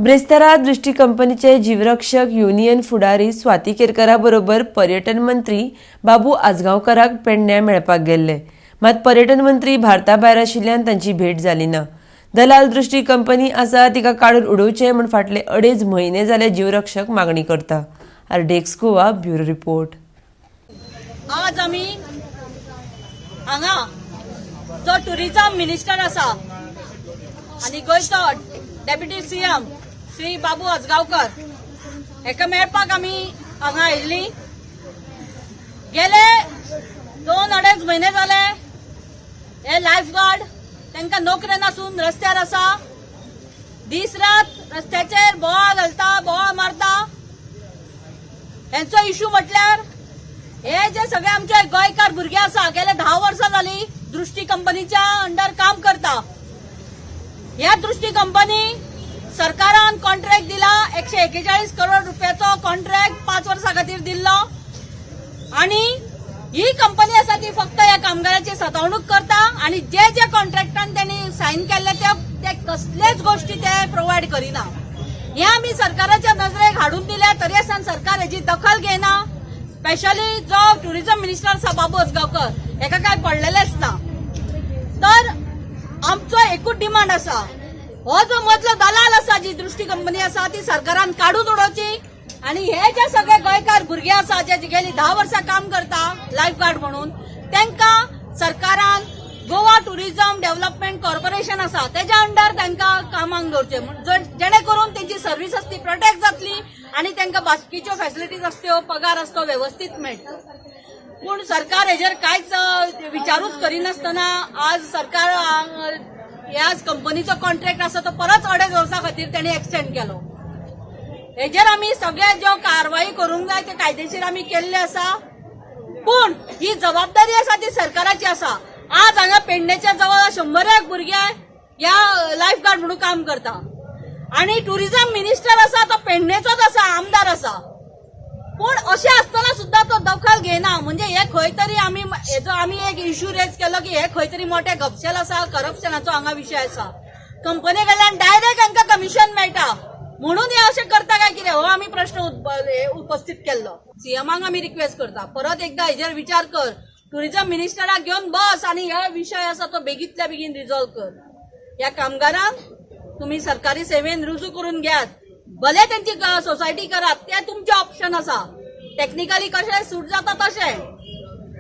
ब्रेस्तारा दृष्टी कंपनीचे जीवरक्षक युनियन फुडारी स्वाती केरकरा बरोबर पर्यटन मंत्री बाबू आजगांवकाराक पेडण्यां मेळपाक गेल्ले. मात पर्यटन मंत्री भारता भायर आशिल्ल्यान तांची भेट जाली ना. दलाल दृष्टी कंपनी आसा तिका काडून उडोवचें म्हूण फाटले 2.5 म्हयने जाले जीवरक्षक मागणी करता. RDX Goa, bureau report. आज आमी हांगा जो टुरिझम मिनिस्टर आसा आनी गोंयचो डेप्युटी सीएम श्री बाबू आजगांवकर हेका मेळपाक आमी हांगा आयिल्ली. गेले 2-2.5 म्हयने जाले हे लायफ गार्ड तांकां नोकरी नासून रस्त्यार आसा. दीस रात रस्त्याचेर बोवाळ घालता, बोवाळ मारता. हेंचो इशू म्हटल्यार हे जे सगळे आमचे गोंयकार भुरगे आसा, गेले 10 वर्सां जाली दृष्टी कंपनीच्या अंडर काम करता. ह्या दृष्टी कंपनी सरकारान कॉन्ट्रॅक्ट दिला, 141 करोड रुपयाचो कॉन्ट्रॅक्ट 5 वर्सां खातीर दिल्लो आणि ही कंपनी आसा ती फक्त ह्या कामगाराची सतावणूक करता आणि जे जे कॉन्ट्रॅक्टान त्यांनी सायन केल्ले ते ते कसलेच गोष्टी ते प्रोव्हायड करिना. हे आमी सरकाराच्या नजरेक हाडून दिल्या, तरी आसतना सरकार हेजी दखल घेना. स्पेशली जो टुरिझम मिनिस्टर आसा बाबू आजगांवकर, हेका काय पडलेलेच ना. तर आमचो एकूच डिमांड आसा, हो जो मदलो दलाल आसा, जी दृष्टी कंपनी आसा, ती सरकारान काडून उडोवची आणि हे जे सगळे गोंयकार भुरगे आसा, जे गेली 10 वर्सां काम करता लायफ गार्ड म्हणून, तांकां सरकारान गोवा टुरिझम डेव्हलपमेंट कॉर्पोरेशन आसा तेज्या अंडर तांकां कामाक दवरचे, जेणे करून तेंची सर्वीस आसती प्रोटेक्ट जातली आणि तांकां बाकीच्यो फॅसिलिटीज आसत्यो, पगार आसतो वेवस्थीत मेळटलो. पूण सरकार हेजेर कांयच विचारूच करिनासतना आज सरकार ह्याच कंपनीचो कॉन्ट्रॅक्ट आसा तो परत 2.5 वर्सां खातीर तेणी एक्सटेंड केलो. हेजेर आमी सगळे ज्यो कारवाई करूंक जाय ते कायदेशीर आमी केल्ले आसा, पूण ही जबाबदारी आसा ती सरकाराची आसा. आज हांगा पेडणेच्या जवळ 100 एक भुरगे ह्या लायफ गार्ड म्हणून काम करता आणि टुरिझम मिनिस्टर आसा तो पेडणेचोच आसा, आमदार आसा. पूण अशें आसतना सुद्दां तो दखल घेना. म्हणजे हे खंय तरी आमी हेजो आमी एक इश्यू रेज केलो की हे खंय तरी मोठे गपशेल आसा, करप्शनाचो हांगा विशय आसा. कंपनी कडल्यान डायरेक्ट हांकां कमिशन मेळटा म्हणून हे अशें करता काय कितें, हो आमी प्रश्न हे उपस्थित केल्लो. सीएमाक आमी रिक्वेस्ट करता, परत एकदा हेजेर विचार कर, टुरिझम मिनिस्टराक घेवन बस आनी हो विशय आसा तो बेगीतल्या बेगीन रिजॉल्व कर. ह्या कामगारांक तुम्ही सरकारी सेवेन रुजू करून घेयात, भले तेंची सोसायटी करात, ते तुमचे ऑप्शन आसा, टेक्निकली कशें सूट जाता तशें.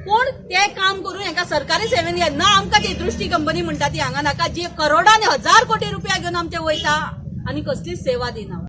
पूण ते काम करून हेका सरकारी सेवेन घेत ना. आमकां ती दृष्टी कंपनी म्हणटा ती हांगा नाका, जी करोडांनी, हजार कोटी रुपया घेवन आमचे वयता आनी कसलीच सेवा दिना.